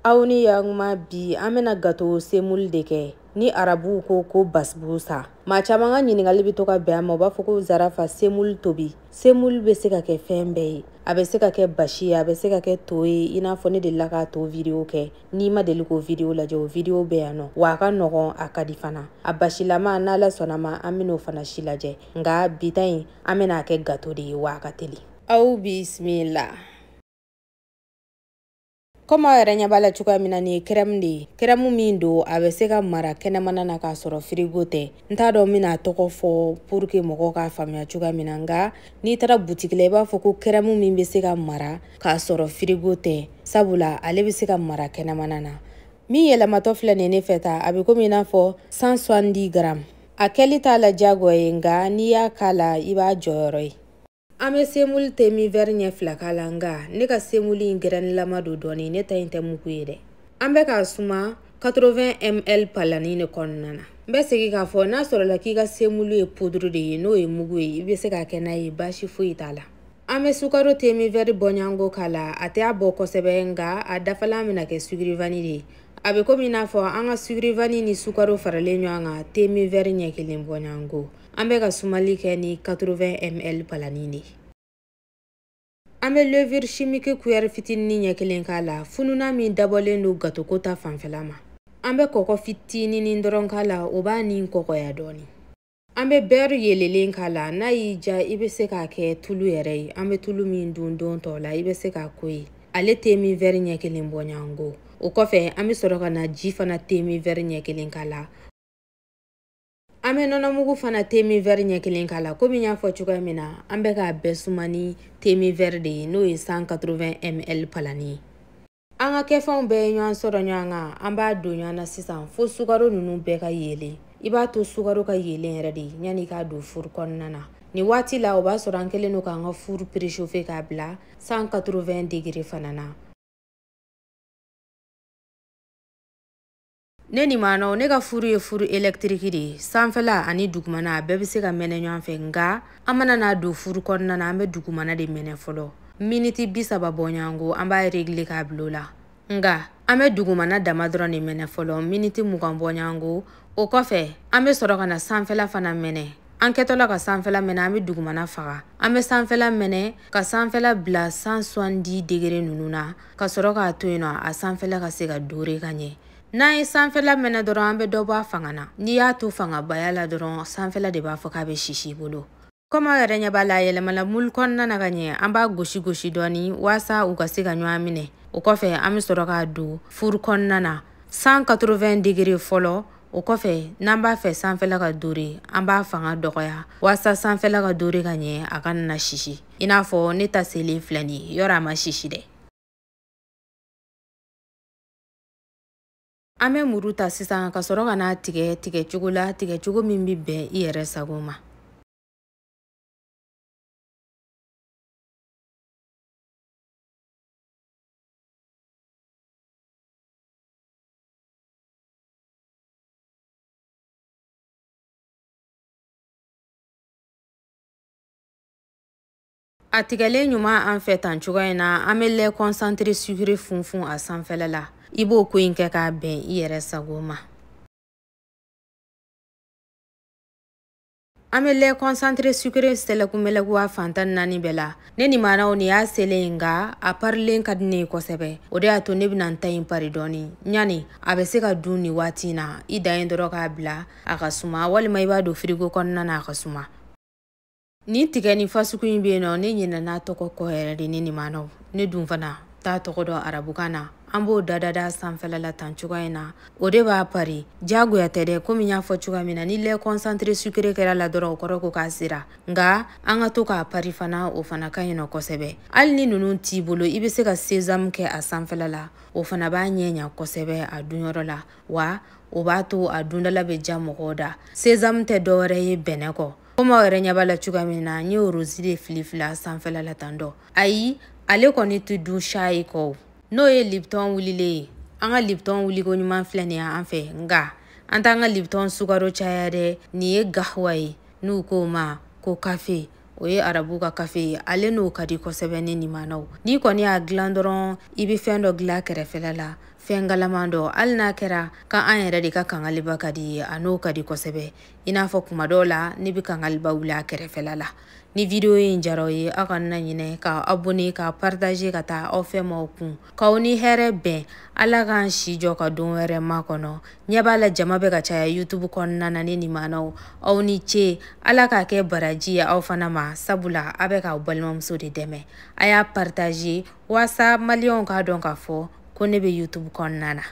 Aw ni yakuma bi an bɛna gâteau semoule de kɛ ni arabuw ko ko basbusa. Maa caman ka ɲininkali bɛ to ka bɛn a ma, u b'a fɔ ko Zarafa semoule tobi. Semoule bɛ se ka kɛ fɛn bɛɛ ye, a bɛ se ka kɛ basi ye, a bɛ se ka kɛ to ye, i n'a fɔ ne delila k'a to vidéo kɛ. N'i ma deli k'o vidéo lajɛ, o vidéo bɛ yan nɔ. Wa a ka nɔgɔn, a ka di fana. A basilama n'Ala sɔnna ma, an bɛn'o fana si lajɛ. Nka bi ta in an bɛna kɛ gâteau de ye, wa a ka teli. Aw bisimila. Komi aw yɛrɛ ɲɛ b'a la cogoya min na, nin ye crème de ye. Crème min don, a bɛ se ka mara kɛnɛmana na k'a sɔrɔ frigo tɛ. N t'a dɔn n bɛna a tɔgɔ fɔ pour que mɔgɔw k'a faamuya cogoya min na, nka n'i taara boutique la, i b'a fɔ ko crème min bɛ se ka mara k'a sɔrɔ frigo tɛ, sabula ale bɛ se ka mara kɛnɛmana na. Min yɛlɛmatɔ filɛ nin ye ne fɛ ta, a bɛ komi i n'a fɔ 170 grammes. A kɛli t'a la diyagoya ye, nka n'i y'a k'a la, i b'a jɔyɔrɔ ye. An bɛ semoule te min verre ɲɛ fila k'a la, nka ne ka semoule in gɛrɛnilama don dɔɔni, ne ta in tɛ mugu ye dɛ. An bɛ k'a suma 80 ml palani de kɔnɔna na. N bɛ segin k'a fɔ, n'a sɔrɔla k'i ka semoule ye poudre de ye, n'o ye mugu ye, i bɛ se k'a kɛ n'a ye, baasi foyi t'a la. An bɛ sukaro te min verre bɔɲɔgɔnko k'a la, a tɛ a bɔ kosɛbɛ, nka a dafalan bɛna kɛ sucre vanille de ye. A bɛ komi i n'a fɔ an ka sucre vanille ni sukaro faralen ɲɔgɔn kan te min verre ɲɛ kelen bɔɲɔgɔnko. An bɛ ka sumali kɛ ni 80 ml palani de ye. An bɛ levure chimique cuillère fitinin ɲɛ kelen k'a la, fununa min dabɔlen don gâteau ko ta fanfɛla ma. An bɛ kɔgɔ fitinin dɔrɔn k'a la, o b'a ni kɔgɔya dɔɔni. An bɛ beurre yelelen k'a la, n'a y'i diya i bɛ se k'a kɛ tulu yɛrɛ ye. An bɛ tulu min dun don tɔ la, i bɛ se k'a ko ye. Ale te min verre ɲɛ kelen bɔɲɔgɔnko. O kɔfɛ an bɛ sɔrɔ ka na ji fana te min verre ɲɛ kelen k'a la. An bɛ nɔnɔmugu fana te min verre ɲɛ kelen k'a la. Komi n y'a fɔ cogoya min na, an bɛ k'a bɛɛ suma ni te min verre de ye, n'o ye 180 ml palani ye. An ka kɛfɛnw bɛɛ ye ɲɔgɔn sɔrɔ ɲɔgɔn kan, an b'a don ɲɔgɔn na sisan fo sukaro ninnu bɛɛ ka yeelen. I b'a to sukaro ka yeelen yɛrɛ de yanni i k'a don four kɔnɔna na. Nin waati la, o b'a sɔrɔ an kɛlen don k'an ka four préchauffer k'a bila 180 degrés fana na. Ne ni maanaw, ne ka furu ye furu électrique de ye. Sanfɛla ani dugumana a bɛɛ bɛ se ka mɛnɛ ɲɔgɔn fɛ, nka an mana n'a don furu kɔnɔna na, an bɛ dugumana de mɛnɛ fɔlɔ. Miniti 30 bɔɲɔgɔnko, an b'a régler k'a bila o la. Nka an bɛ dugumana dama dɔrɔn de mɛnɛ fɔlɔ, miniti 20 bɔɲɔgɔnko. O kɔfɛ an bɛ sɔrɔ ka na sanfɛla fana mɛnɛ. An kɛtɔla ka sanfɛla mɛnɛ, an bɛ dugumana faga. An bɛ sanfɛla mɛnɛ ka sanfɛla bila 170 degrés ninnu na, ka sɔrɔ k'a to yen nɔ a sanfɛla ka se ka dorer ka ɲɛ. N'an ye sanfɛla mɛnɛ dɔrɔn, an bɛ dɔ bɔ a fanga na. N'i y'a to fangabaya la dɔrɔn, sanfɛla de b'a fɔ k'a bɛ sisi i bolo. Komi aw yɛrɛ ɲɛ b'a la, a yɛlɛmana moule kɔnɔna na ka ɲɛ, an b'a gosi gosi dɔɔni walasa u ka se ka ɲɔgɔn minɛ. O kɔfɛ an bɛ sɔrɔ k'a don four kɔnɔna na 180 degrés fɔlɔ. O kɔfɛ n'an b'a fɛ sanfɛla ka dorer, an b'a fanga dɔgɔya walasa sanfɛla ka dorer ka ɲɛ, a kana na sisi. I n'a fɔ ne ta selen filɛ nin ye, yɔrɔ a ma sisi dɛ. An bɛ muru ta sisan ka sɔrɔ ka n'a tigɛ tigɛcogo la, tigɛcogo min bɛ bɛn i yɛrɛ sago ma. A tigɛlen ɲuman an fɛ tan cogoya in na, an bɛ lait concentré sucré funfun a sanfɛla la. I b'o ko in kɛ k'a bɛn i yɛrɛ sago ma. An bɛ lait concentré sucré sɛlɛku mɛlɛku a fan 14 bɛɛ la. Ne ni maanaw, nin y'a selen, nka a parilen ka di ne ye kosɛbɛ. O de y'a to ne bɛna n ta in pari dɔɔni. Ɲani a bɛ se ka dun nin waati in na, i dan ye dɔrɔn k'a bila a ka suma, walima i b'a don frigo kɔnɔna na a ka suma. Nin tigɛ ni fasugu in bɛ yen nɔ, ne ɲinɛna tɔgɔ kɔ yɛrɛ de. Ne ni maanaw, ne dun fana t'a tɔgɔ dɔn arabukan na. An b'o dadada sanfɛla la tan cogoya in na, o de b'a pari. Diyagoya tɛ dɛ, komi n y'a fɔ cogoya min na, ni lait concentré sucré kɛra la dɔrɔn, o kɔrɔ ko k'a sera. Nka an ka to k'a pari fana, o fana ka ɲi nɔ kosɛbɛ. Hali ni ninnu t'i bolo, i bɛ se ka sésame kɛ a sanfɛla la, o fana b'a ɲɛ ɲa kosɛbɛ a dunyɔrɔ la, wa o b'a to a dundala bɛ diya mɔgɔw da. Sésame tɛ dɔwɛrɛ ye bɛnɛ kɔ. Komi aw yɛrɛ ɲɛ b'a la cogoya min na, n ye rose de fili fili a sanfɛla la tan dɔ. Ayi, ale kɔni tɛ dun sayi kɔ, n'o ye Lipton wulilen ye. An ka Lipton wuliko ɲuman filɛ nin ye an fɛ, nka an t'an ka Lipton sukaro caya dɛ. Nin ye gawa ye, n'u k'o ma ko kafe, o ye arabu ka kafe ye. Ale n'o ka di kosɛbɛ. Ne ni maanaw, n'i kɔni y'a dilan dɔrɔn, i bɛ fɛn dɔ dilan kɛrɛfɛla la. Fɛn galaman dɔ, hali n'a kɛra ka an yɛrɛ de ka kangaliba ka di ye, a n'o ka di kosɛbɛ. I n'a fɔ kuma dɔw la ne bɛ kangaliba wuli a kɛrɛfɛla la. Ni video in diyara aw ye, aw kana ɲinɛ ka abonné, ka partager ka taa aw fɛ maaw kun. K'aw ni hɛrɛ bɛn, Ala k'an si jɔ ka don wɛrɛ makɔnɔ. Ɲɛ b'a la jama bɛ ka caya YouTube kɔnɔna na ne limanaw. Aw ni ce, Ala k'a kɛ baraji ye aw fana ma, sabula a bɛ k'aw balimamuso de dɛmɛ. A y'a partager waasa maliyɛnw k'a dɔn k'a fɔ ko ne bɛ YouTube kɔnɔna na.